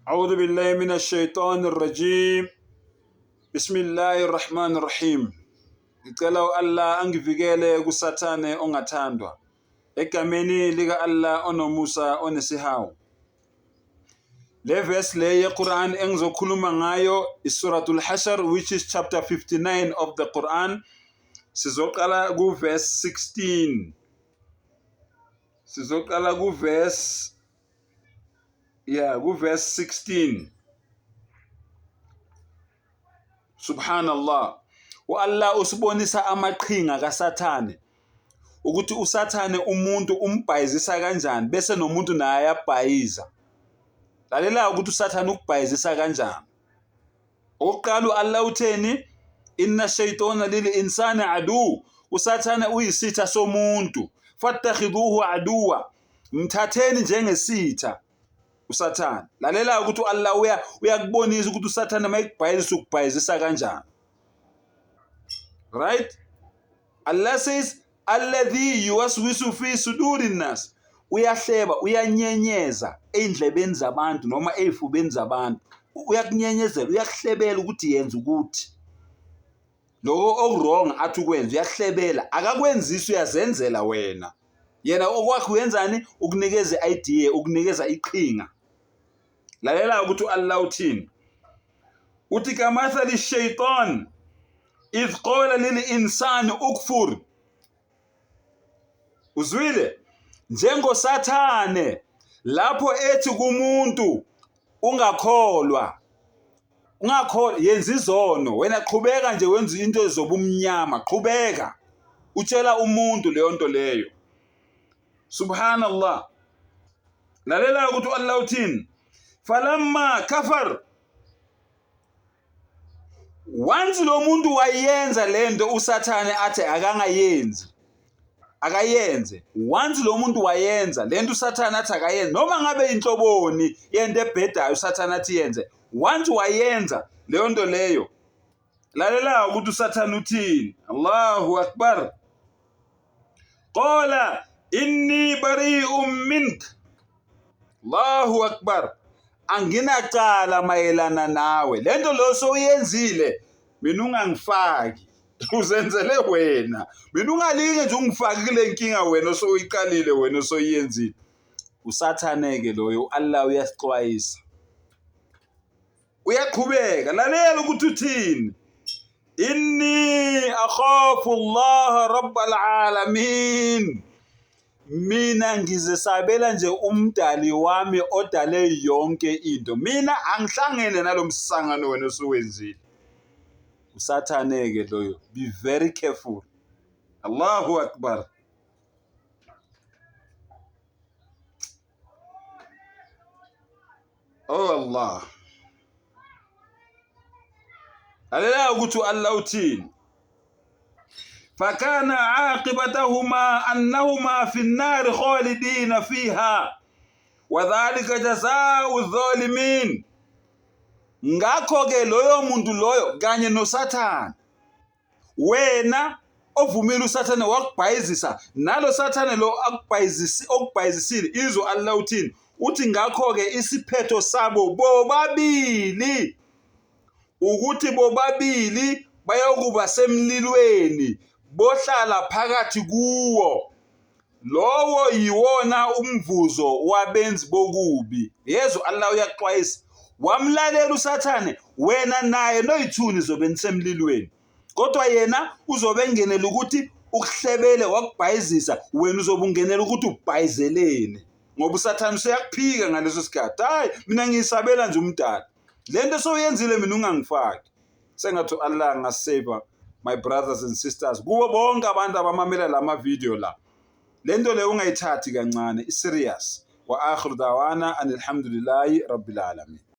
أعوذ بالله من الشيطان الرجيم بسم الله الرحمن الرحيم Ngicela u-Allah angivikele kuSathane ongathandwa egameni lika-Allah onomusa onesihawu. Le verse le yeQuran engizokhuluma ngayo iSuratul Hashr which is chapter 59 of the Quran. Sizoqala ku verse 16. Sizoqala ku verse yeah, ku verse 16. Subhanallah. U-Allah usibonisa amaqhinga kaSathane ukuthi uSathane umuntu umbhayizisa kanjani bese nomuntu naye ayabhayiza. Lalela ukuthi uSathane ukubhayizisa kanjani. Okokuqala u-Allah utheni? Inna shaytana lil insani adu. USathane uyisitha somuntu. Fattakhidhuhu aduwa. Mthatheni njengesitha uSathane. Lalela ukuthi u-Allah uyakubonisa ukuthi uSathane mayekubhayizisa ukubhayizisa kanjani. Right? Allah says alladhi yuwaswisu fi suduri nas uyahleba uyanyenyeza ey'ndlebeni zabantu noma ey'fubeni zabantu uyakunyenyezela uyakuhlebela ukuthi yenza ukuthi lokho okuwrong athi ukwenza uyakuhlebela akakwenzisi uyazenzela wena yena okwakhe uyenzani ukunikeza i-idea ukunikeza iqhinga lalela ukuthi u-Allah uthini uthi kamathali shaitan idh qala lil insani ukfur uzwile njengosathane lapho ethi kumuntu ungakholwa ungakholwa yenza izono wena qhubeka nje wenza into zobumnyama qhubeka utshela umuntu leyo nto leyo subhanallah lalela ukuthi u-Allah uthini falamma kafar Once lo muntu wayenza lento uSathane athi akangayenzi akayenze once lo muntu wayenza lento uSathane athi akayenze noma ngabe inhloboni yento ebhedayo uSathane athi yenze once wayenza leyo nto leyo lalela ukuthi uSathane uthini Allahu akbar Qala inni bari'un mink. Allahu akbar. Anginacala mayelana nawe. Lento lo sowuyenzile mina ungangifaki. Uzenzele wena. Mina ungalinge nje ungifaki kule nkinga wena osoyiqalile wena osoyenzile. Usathane ke loyo Allah uyasixwayisa. Uyaqhubeka lalela ukuthi uthini. Inni akhafu Allah rabbal alamin. Mina ngizesabela nje umdali wami odale yonke into. Mina angihlangene nalomsangano wena osuwenzile. Usathane ke loyo. Be very careful. Allahu Akbar. Oh Allah. Lalela ukuthi u-Allah uthini. Fakana aqibatahuma annahuma fi an-nar khalidina fiha wa dhalika jazaa'u adh-dhalimin. Ngakho ke loyo muntu loyo kanye noSathane wena ovumile usathane wakubhayizisa nalo sathane lo akubhayizisi okubhayizisile izwe Allah uthini uthi ngakho-ke isiphetho sabo bobabili ukuthi bobabili bayokuba semlilweni bohlala phakathi kuwo Lowo yiwona umvuzo wabenzi bokubi. Yezwa Allah uyakuxwayisa. Wamlalela uSathane, wena naye noyithuni zobe nisemlilweni. Kodwa yena uzobe engenela ukuthi ukuhlebele wakubhayizisa, wena uzobe ungenela ukuthi ubhayizeleni. Ngoba uSathane useyakuphika ngaleso sikhathi. Hayi, mina ngiyisabela nje umdala. Le nto sewuyenzile mina ungangifaki. Sengathi u-Allah angasave my brothers and sisters kubo bonke abantu abamamela lama video la. Le nto le ungayithathi kancane, i-serious. Wa akhiru dawana anilhamdulillahi rabbil alamin.